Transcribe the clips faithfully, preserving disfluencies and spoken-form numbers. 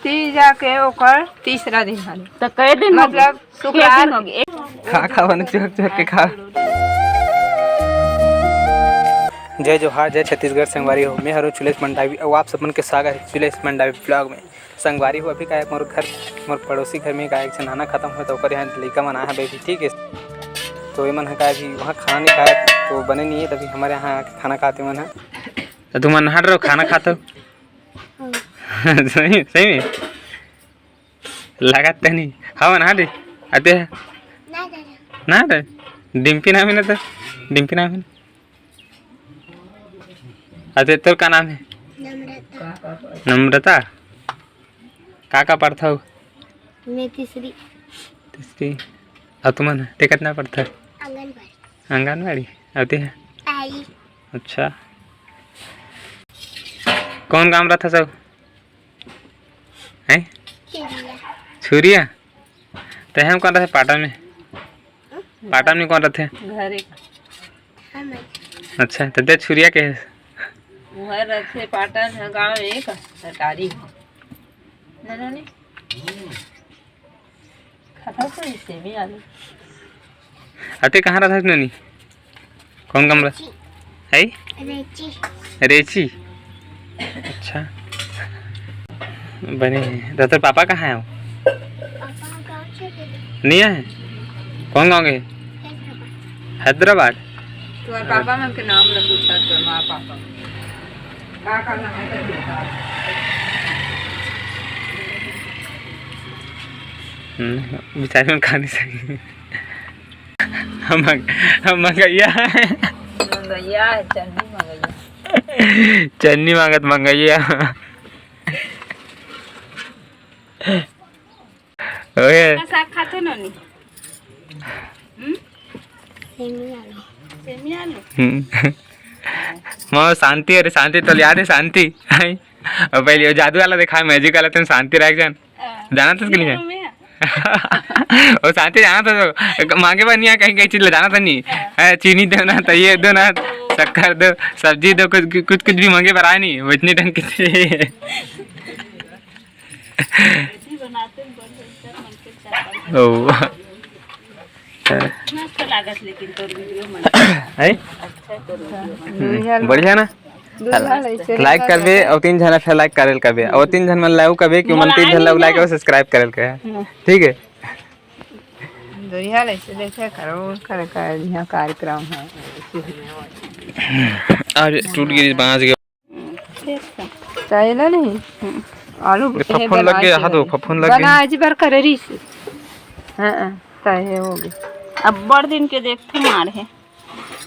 तीजा के ओकर तीसरा दिन हरे। त कई दिन हो गए? मतलब, शुक्रवार। कई दिन हो गए? एक खा, खा, बने चोर, चोर के खा। जय जोहार, जय छत्तीसगढ़ संगवारी हो। मैं हरो चुलेश मंडावी अउ आप सबन के स्वागत है चुलेश मंडावी vlog में। संगवारी हो, अभी का है, मोर घर, मोर पड़ोसी घर में का एक झन आना खत्म हुआ, तो ओकर यहाँ लइका मन आए हैं बेबी, ठीक है। तो ये मन है का अभी वहाँ खाना नहीं खाया, तो बने नहीं है, तभी हमारे यहाँ आके खाना खाते मन है। तो तुम नहा रहे हो, खाना खाते हो? सही, सही में? लागत त नहीं। हाँ, नहा दे। आते हैं। ना, ना, ना। ना दे। डिम्पी नाम है ना तो? डिम्पी नाम है ना? अच्छा, तोर का नाम है? नम्रता। नम्रता? का, का पढ़थव? मैं तीसरी। तीसरी। अउ तुमन, ते कतना पढ़थव? आंगनबाड़ी। आंगनबाड़ी? अउ ते ह? पहली। अच्छा। कौन काम रहिथे सब? हैं? छुरिया। छुरिया? ते हम कौन रहिथे पाटन में? पाटन में कौन रहिथे? घरे। हम। अच्छा, त ते छुरिया के हे? उहर रहिथे पाटन ह गाँव में एक सरकारी। ना, ना, नहीं। खाता तो सेमी आलू। अते कहाँ रहिथे नोनी? कौन कमरा? रेची। है? रेची। रेची? अच्छा। बने हे। तो तोर पापा कहाँ है? पापा गाँव चले गए। नहीं है? कौन गाँव गए? हैदराबाद। हैदराबाद? तुम्हारे पापा मन के नाम ला पूछा, तो माँ पापा। का, का नाम है तेरे पापा? हम्म, बेचारे मन खा नहीं सके। हम मंग-, हम मंगैया। मंगैया है, चन्नी मंगैया। चन्नी मांगत मंगैया। ओए। का साग खाते नोनी? हम्म? सेमी आलू। सेमी आलू? हम्म। माँ शांति, अरे शांति तो याद है शांति। और पहले वो जादू वाला देखा, magic वाला, तुम शांति रह जान। हाँ। जानत हस कि नहीं? ये रूम में है। वो शांति जानत हस, मांगे बर नहीं आय, कहीं, कहीं चीज ले जानत नहीं। हाँ। ए, चीनी दो ना, तो ये दो ना, शक्कर दो, सब्जी दो, कुछ, कुछ, कुछ भी मांगे बर आय नहीं, वो इतनी ढंग के थे। बेटी बनाते हैं, बड़ भयंकर मन के चावल। ओ। मस्त लागत, लेकिन तोर video मन। है? अच्छा, तोर video मन। हम्म, बढ़िया ना? दूल्हा लइसे like करबे, अउ तीन झन फेर like करे ल कहबे, अउ तीन झन मन ला अउ कहबे कि मन तीन झन ला like अउ subscribe करे ल कहे। हाँ। ठीक है। दुनिया लइसे देखे करो, कर, कर, यहाँ कार्यक्रम है। आज टूट गई बांस के। हम्म, ठीक है। चाहेला नहीं? हम्म। आलू ये फफूंद लग गया, हाथ वो फफूंद लग गया। बना आज बार करे रही से। हाँ, हाँ, चाहे हो गई। अब्बड़ दिन के देख तो मार है।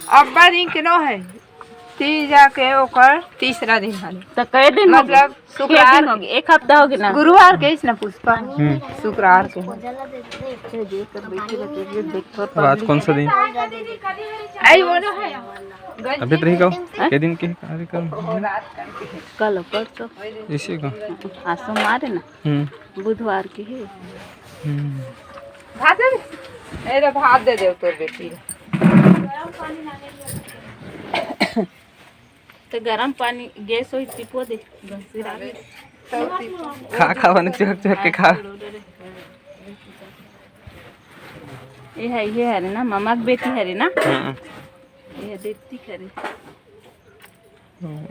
अब्बड़ दिन के नो है। तीजा के ओकर तीसरा दिन हरे। तो कई दिन हो गए? मतलब, शुक्रवार दिन हो गए, एक हफ्ता हो गया ना। गुरुवार के इसने पुष्पा। हम्म। शुक्रवार के। आज कौन सा दिन? आई वो नो है। अभी तो रही कहो, हाँ? के दिन के कार्यक्रम? कल परसों। इसी का? आज सोमवार है ना? हम्म। बुधवार के है। हम्म। भात दे दे। ए रे, भात दे दे तोर बेटी। तो गरम पानी, गैस होई, टिपो दे। खा, खा, बने चुहक, चुहक के खा। ये है, ये हरे ना, ममा के बेटी हरे ना। हाँ। ये दीप्ति करे। हम्म।